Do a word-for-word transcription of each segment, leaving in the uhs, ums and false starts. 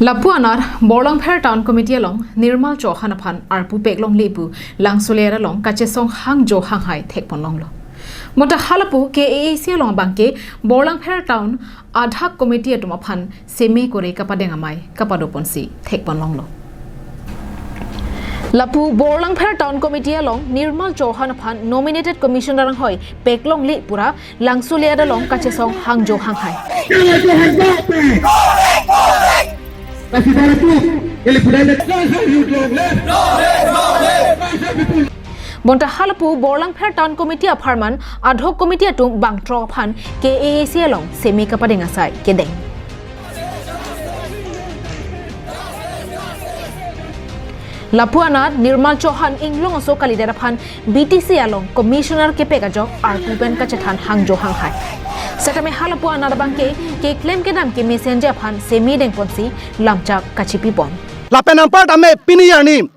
Lapu anat Borlangpher Town Committee along Nirmal Chauhan aphan arpu peklongle pu Langsole along kachesong hangjo hanghai thekponlonglo. Bonta halapu K A A C along abangke Borlangpher Town Ad Hoc Committee atum aphan seme kore kapadeng amei kapadoponsi thekponlonglo. Lapu Borlangpher Town Committee along Nirmal Chauhan aphan nominated commissioner anghoi peklongle pura Langsole along kachesong hangjo hanghai. Bonta halapu Borlangpher Town Committee apharman Ad Hoc Committee atum bangthrok aphan K A A C along seme kapadeng asai kedeng. Lapu anat Nirmal Chauhan inglong aso kalidet aphan B T C along commissioner kepek ajok arpu pen kachethan hangjo hanghai. Setame halapu anat abangke keklem kedam kemesenji aphan seme dengponsi lamchak kachipipon. Lapen anparta me pini arni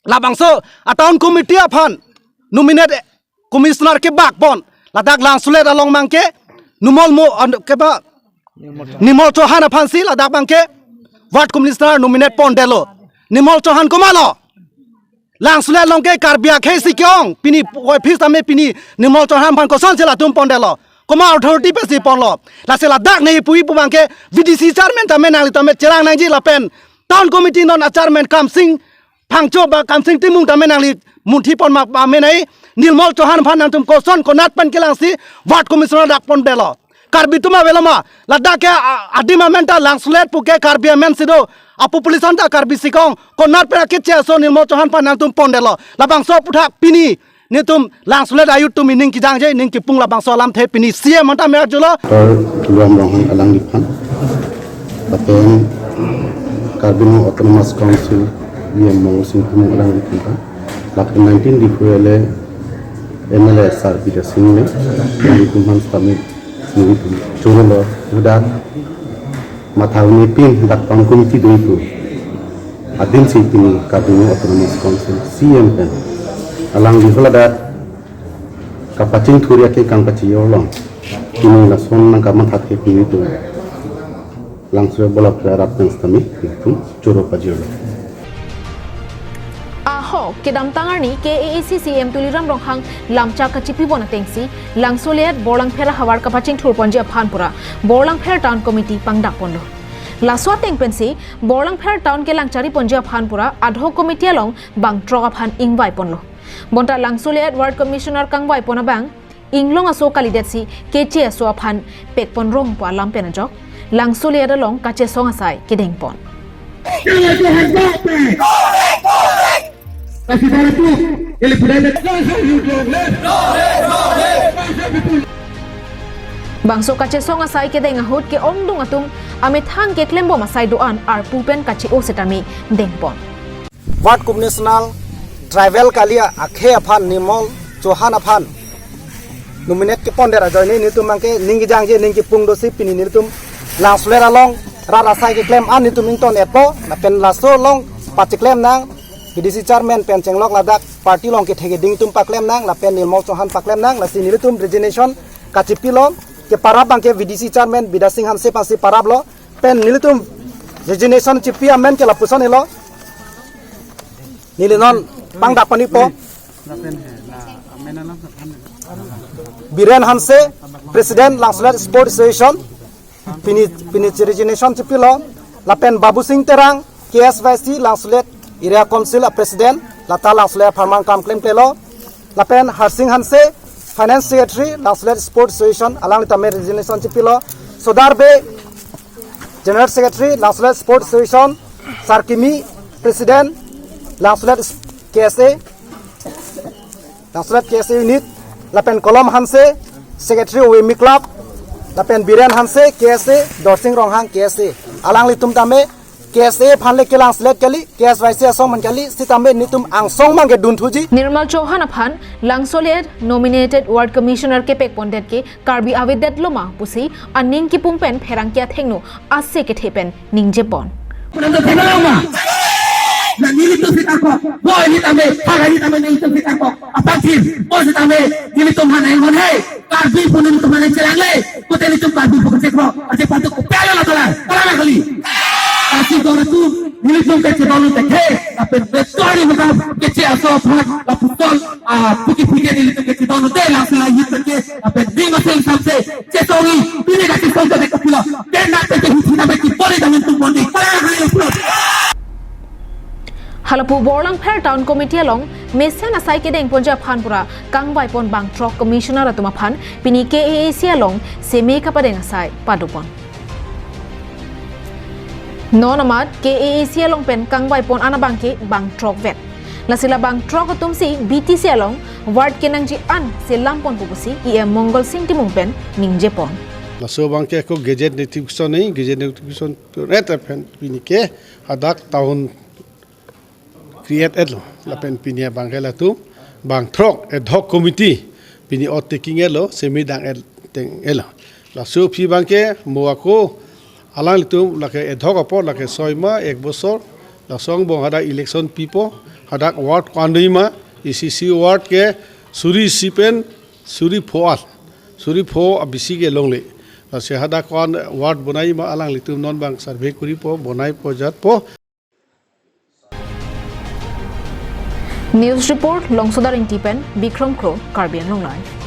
labangso a town committee aphan nominate commissioner kebakpon, ladak Langsole along abangke Numol mo an- keba Nirmal Chauhan aphansi ladak abangke ward commissioner nominate pondetlo. Nirmal Chauhan komatlo? Langsole along ke Karbi akhei si ke-ong, pini office tame pini Nirmal Chauhan aphan kosonsi latum pondetlo? Komat authority pensi ponlo? Lasi ladak ne ipu ipu abangke V D C chairman tame nangli tame cherang nangji lapen town committee non a chairman Kamsing Phangcho ba Kamsing Timung tame nangli munthi pon ma, ma menai, Nirmal Chauhan aphan nangtum koson konat pen kelangsi ward commissioner dak pondetlo? Karbi atum avelo ma? Ladak ke a- adim amen ta Langsole pu ke Karbi amen si do, a population ta Karbi si ke-ong, konat pen akit che aso Nirmal Chauhan aphan nangtum pondetlo? Labangso aphuthak pini netum Langsole a-youth atum ining kejangje ining kepung labangso alamthe pini C E M anta me arjulo. Doctor Tuliram Ronghang alangliphan, lapen Karbi Anglong Autonomous Council E M Mongol Sing Timung alangliphan ta, lapen nineteen D P L A M L A sir Bidya Sing le, alanglitum aphan sitame nelitum chorolo, ladak matha un-e pin dak town committee do ipu adin si pini Karbi Anglong Autonomous Council C E M pen alangli haladak kapachingthur ya ke kangpachijor along pini lason nangkamatha ke pini tu Langsole Borlangpher arat pen sitame itum choro pajirlo. Ahok kedamtang arni K A A C C E M Tuliram Ronghang lamchak kachipipon atengsi Langsole at Borlangpher ahavar kapachingthurponji aphan pura Borlangpher Town Committee pangdakponlo. Laso ateng pensi Borlangpher Town kelang chariponji aphan pura Ad Hoc Committee along bangthrok aphan ingvaiponlo. Bonta Langsole at Ward Commissioner kangvaipon abang inglong aso kalidetsi keche aso aphan pekpon rong pu alam pen ajok Langsole at along kachesong asai kedengpon. Bangso kachesong asai kedeng ahut ke-ongdung atum amethang keklembom asai do-an arpu pen kache-o setame dengpon. Ward Commissioner tribal kali akhei aphan Nirmal Chauhan aphan nominate kepondet ajoine nelitum abangke ning kejangje ning kepung dosi pini nelitum Langsole along rat asai keklem an nelitum ington-etpo, lapen laso along pacheklem nang, V D C chairman pen chenglok ladak party along kethe keding atum paklem nang, lapen Nirmal Chauhan paklem nang, lasi nelitum resignation kachipilo, keparap abangke V D C chairman Bidya Sing Hanse aphansi paraplo, pen nelitum resignation chipi amen ke lapuson helo. Neli non pangdak panipo. Biren Hanse, President Langsole Sports Association, pini, pini resignation chipilo, lapen Babu Sing Terang, K S Y C Langsole Area Council a President, lata Langsole apharman kam klemklelo, lapen Harsing Hanse, Finance Secretary, Langsole Sports Association, alangli tame resignation chipilo, Sodar Bey, General Secretary, Langsole Sports Association, Sarkimi, President, Langsole K S A, Langsole K S A Unit, lapen Kolom Hanse, Secretary Women Club, lapen Biren Hanse, K S A, Dorsing Ronghang, K S A. Alanglitum tame, K S A aphan le kelang selet kali, K S Y C asong man kali, sitame nelitum angsong man kedun thuji. Nirmal Chauhan aphan Langsole at nominated ward commissioner kepekpondet ke Karbi avedetlo ma pusi aning kipung pen pherangke athengno ase kethe pen ningjepon. Kunam to kenal ma? Na nelitum sitako, boy neli tame, haga neli tame nelitum sitako. Apangthir, boy sitame, nelitum hanai ngon hai. Karbi pu nelitum hanai chelangle, kote nelitum Karbi pu kechekro, ache patu ko pele la tola, tola na kali. Asi dor Ilitum kachedon tekhe, lapen betori mukam keche aso aphan, lapuson, ah, puki puki ilitum kachedon te, langsung ahi tekhe, lapen ning masing samse, chesongi, bini kachesong te kapula, kena tekhe hithi na beki bori damin tum bondi, kala hai aplo. Halapu Borlangpher Town Committee along mesen asai kedeng ponji aphan pura kangvai pon bang throk commissioner atum aphan pini K A A C along seme kapadeng asai padopon. Non amat K A A C along pen kangvai pon an abang ke bang throk vet. Lasi la bang throk atum si B T C along ward kenangji an selam ponpo pusi E M Mongol Sing Timung pen ningje pon. Laso abang ke ako gazette notification ni, gazette notification ret aphan pini ke hadak town create etlo. Lapen pini abang ke latum bang throk ad hoc committee pini ot taking etlo, seme dang et teng etlo. Laso aphi abang ke mo ako alanglitum lake ad hoc apor lake soi ma ek bosor, laso angbong hadak election pipo, hadak ward ko-an dei ma, isi isi ward ke suri isi pen suri pho al, suri pho abisi ke longle. Lasi hadak ko-an ward bonai ma alanglitum non abang survey koripo, bonaipo jatpo. News report, Longsodar Ingti pen Bikram Kro, Karbi Anglong Live.